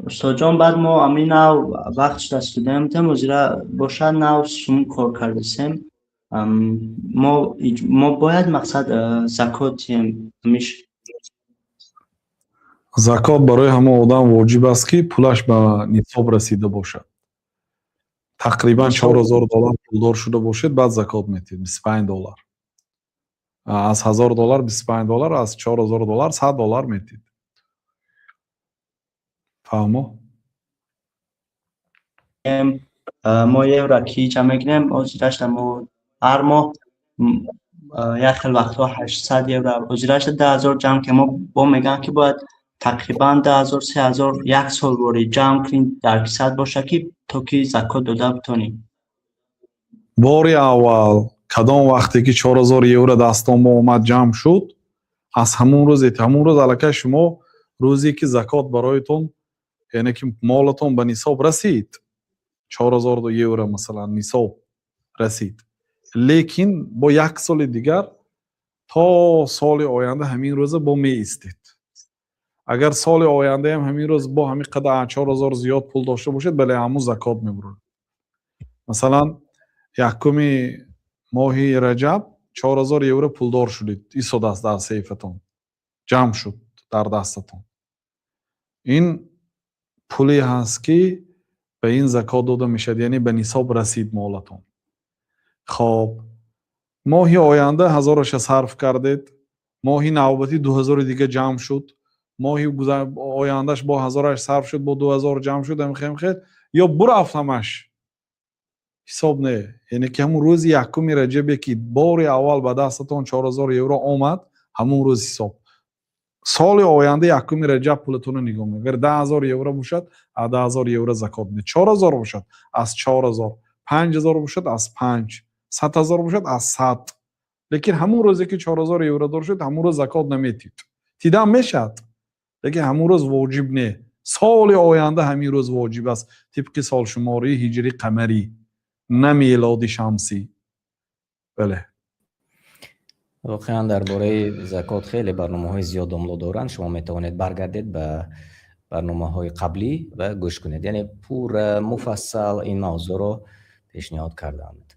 Устодҷон, баъд мо ами нав вақт шуда студентем, озира бошад, нав сум кор кардасем. Мо бояд, мақсад, закот диҳем амиш? Закот барои ҳамон одам воҷиб аст, ки пулаш ба нисоб расида бошад. Тақрибан 4000 доллар пулдор шуда бошед, баъд закот метиҳед 25 доллар. Аз 1000 доллар 25 доллар, аз 4000 доллар 100 доллар метиҳед. Фаҳмо? Мо евро ки ҷамъ мекунем, озирашда мо ҳар моҳ як хел вақтҳо 800 евро, озирашда 10 000 ҷамъ ки мо бо мегӯям, ки бояд тақрибан 10 000, 3000 як сол ворид ҷамъ кунем, дар кисат боша, ки то ки закот дода битонем. Бори аввал кадом вақте ки 4000 евро дастон ба омад, ҷамъ шуд, аз ҳамун рӯз, ҳамун рӯз аллакай шумо рӯзе ки закот бароятон, яъне ки молатон ба нисоб расид, 4000 евро масалан нисоб расид, лекин бо як соли дигар, то соли оянда ҳамин рӯза бо меистед. Агар соли ояндаам ҳамин рӯз бо ҳамин қадар 4000 зиёд пул дошта бошед, бале, ҳамун закот мебурад. Масалан, якуми моҳи раҷаб 4000 евро пулдор шудед, истодааст дар сейфатон, ҷамъ шуд дар дастатон. Ин пуле ҳаст, ки ба ин закот дода мешавад, яъне ба нисоб расид молатон. Хоб, моҳи оянда ҳазораша сарф кардед, моҳи навбатӣ 2000-и дига ҷамъ шуд, моҳи ояндаш бо ҳазораш сарф шуд, бо 2000 ҷамъ шуд, ҳамхел ё бурафт ҳамаш, ҳисоб не. Яъне ки ҳамун рӯзи якуми раҷабе, ки бори аввал ба дастатон 4000 евро омад, ҳамун рӯз ҳисоб. Соли оянда якуми раҷаб пулатонро нигоҳ мекунед. Агар 10 000 евро бошад, аз 10 000 евро закот медиҳед. 4000 бошад, аз 4000, 5000 бошад, аз панҷ, 100 000 бошад, аз 100. Лекин ҳамун рӯзе ки 4000 евро дор шуд, ҳамун рӯз закот наметиҳед. Тидам мешавад, лекин ҳамун рӯз воҷиб не. Соли оянда ҳамин рӯз воҷиб аст, тибқи солшумории ҳиҷри қамарӣ, на мелоди шамсӣ. Бале. Воқеан, дар бораи закот хеле барномаҳои зиёд домло доранд. Шумо метавонед баргардед ба барномаҳои қаблӣ ва гӯш кунед, яъне пурра, муфассал ин мавзӯъро пешниҳод карданд.